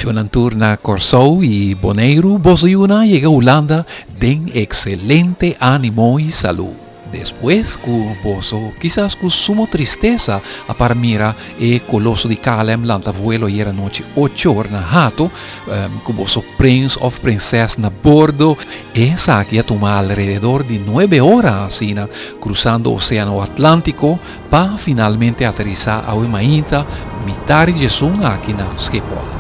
Shonnan tur na Kòrsou i Boneiru, boso yunan a yega Hulanda den ekselente ánimo i salú. Despues ku boso, kisas ku sumo tristesa, a para mira e koloso di KLM lanta vuelo ayer anochi ocho or na Hato, ku boso prins òf prinses na bordo, esaki a tuma alrededor di nuebe ora asina, krusando Oséano Atlántiko pa finalmente aterisá awe mainta mitari djesun aki na Schiphol.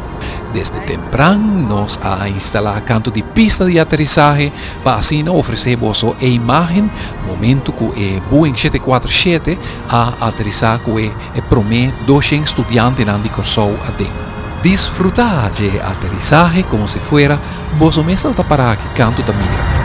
Desde tempran nos a instalá kantu di pista di aterisahe pa asina ofresé boso e imágen momentu ku e Boeing 747 a aterisá ku e e promé doshen studiantenan di Kòrsou aden. Disfrutá dje aterisahe komo si fuera Boso mes tabata pará aki kantu ta mira.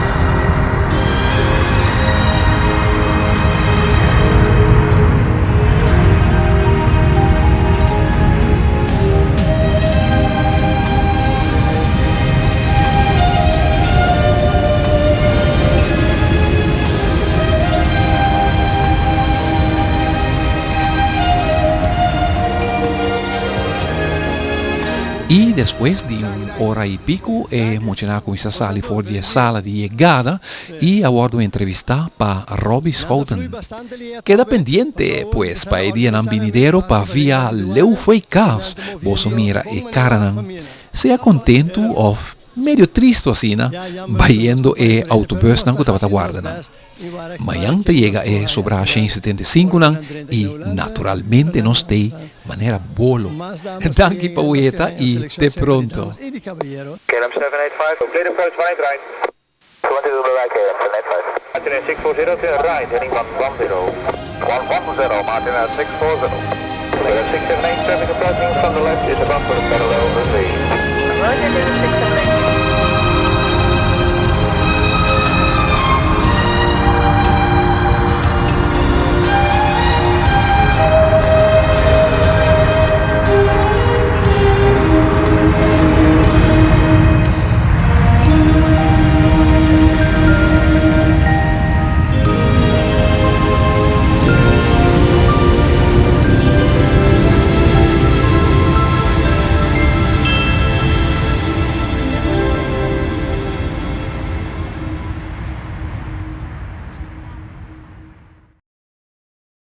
I despues di un ora i piku e muchanan a kuminsá sali for di e sala di yegada i a wòrdu entrevistá pa Robby Schouten. Keda pendiente pues pa e dianan binidero pa via leu fo'i kas boso mira e karanan, sea kontentu òf medio tristu asina bayendo e autobusnan ku tabata warda nan. Mañan ta yega e sobrá 175 nan i naturalmente nos t'ei manera bolo. Danki pa weta i te pronto. KLM 785, clear approach right right. 22 KLM 785. Martin 640 turn right heading 110. 110 Martin 640. KLM 678 traffic approaching from the left is above the parallel runway. Roger, 678.